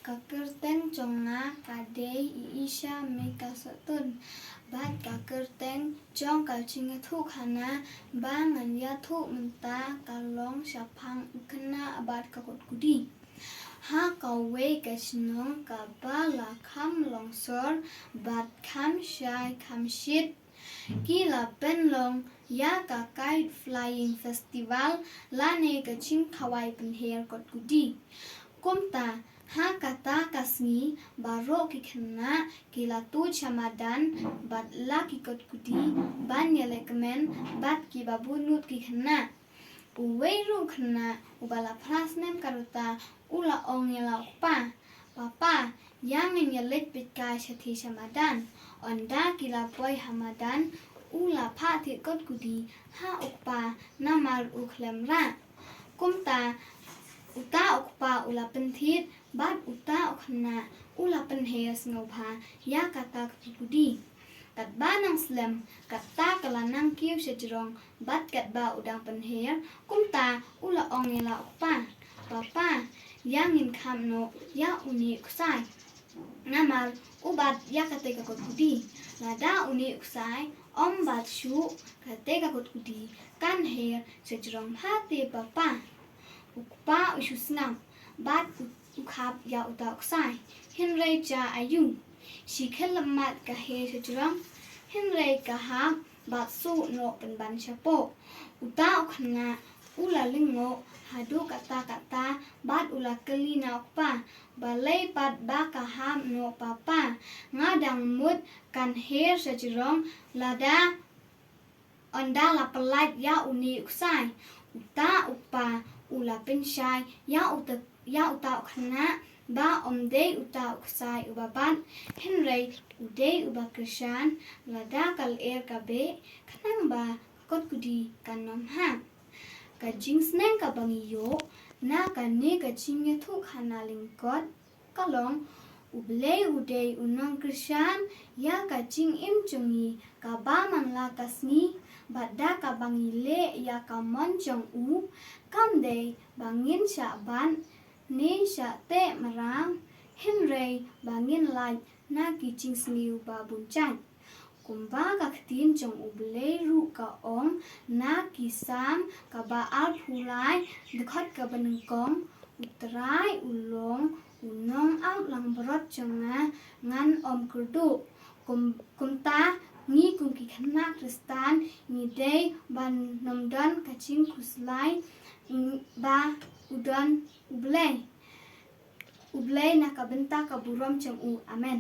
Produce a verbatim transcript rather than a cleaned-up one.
Ka kyrteng jong nga ka dei Isha Mika Sotun. Bad ka kyrteng jong ka jingïathuhkhana ba ngan ïathuh mynta ka long shaphang u khynnah bad ka kotkudi. Ha kawei ka shnong kaba la kham longsor bad kham shai kham shit, ki la pynlong ïa ka Kite Flying Festival lane ka jingkhawai pynher kotkudi. Kumta, ha kata ka sngi baroh ki khynnah ki la tuid sha madan bad la ki kotkudi ban ïalehkmen bad kiba bun ngut ki khynnah. Uwei ruh u khynnah uba la phra snem ka rta u la ong ïa la u kpa, "Papa, ïa ngin ïaleit peitkai shathie sha madan." Ynda ki la poi ha madan, u la phah thied kotkudi ha u kpa namar u khlem rah. Kumta uta u kpa u la pynthied bad uta u khynnah u la pynher sngewbha ïa kata ka kotkudi. Katba nang slem, kata ka la nang kiew sha jrong bad katba u dang pynher, kumta u la ong ïa la u kpa, "Papa, ïa ngin kham noh ïa une u ksai. Namar u bat ïa kata ka kotkudi. Lada une u ksai um bat shuh, kata ka kotkudi kan her sha jrong bha te papa." U kpa u shu sngap bad u, u khap ïa uta u ksai. Hynrei jia aiu, shi khyllipmat ka her sha jrong, hynrei ka hap bad suh noh pynban shapoh. Uta u khynnah u la lyngngoh haduh katta katta bad u la kylli na u kpa, "Balei pat ba ka hap noh papa? Nga dang mut kan her sha jrong lada ynda la pyllait ïa une u ksai." Uta u kpa u la pynshai ïa uta, ïa uta u khynnah ba um dei uta u ksai uba bat, hynrei u dei uba kyrshan lada ka lyer ka beh, khnang ba ka kotkudi kan ym hap. Ka jingsneng kaba ngi ïoh na kane ka jingïathuhkhana lyngkot ka long, U Blei u dei u nongkyrshan ïa ka jingim jong ngi kaba man la ka sngi, bad da kaba ngi leh ïa ka mon jong u, kam dei ba ngin shah bat ne shah teh mraw, hynrei ba ngin lait na ki jingsniew ba bun jait. Kumba ka ktien jong U Blei ruh ka ong na ki Salm kaba arphew lai, dkhot kaba nyngkong, "U Trai u long u nongaplangbrot jong nga, ngan ym kyrduh." Kum, kumta ngi kum ki khynnah Khristan ngi dei ban ym don ka jingkhuslai, mm, ba u don U Blei. U Blei na ka bynta ka burom jong u. Amen.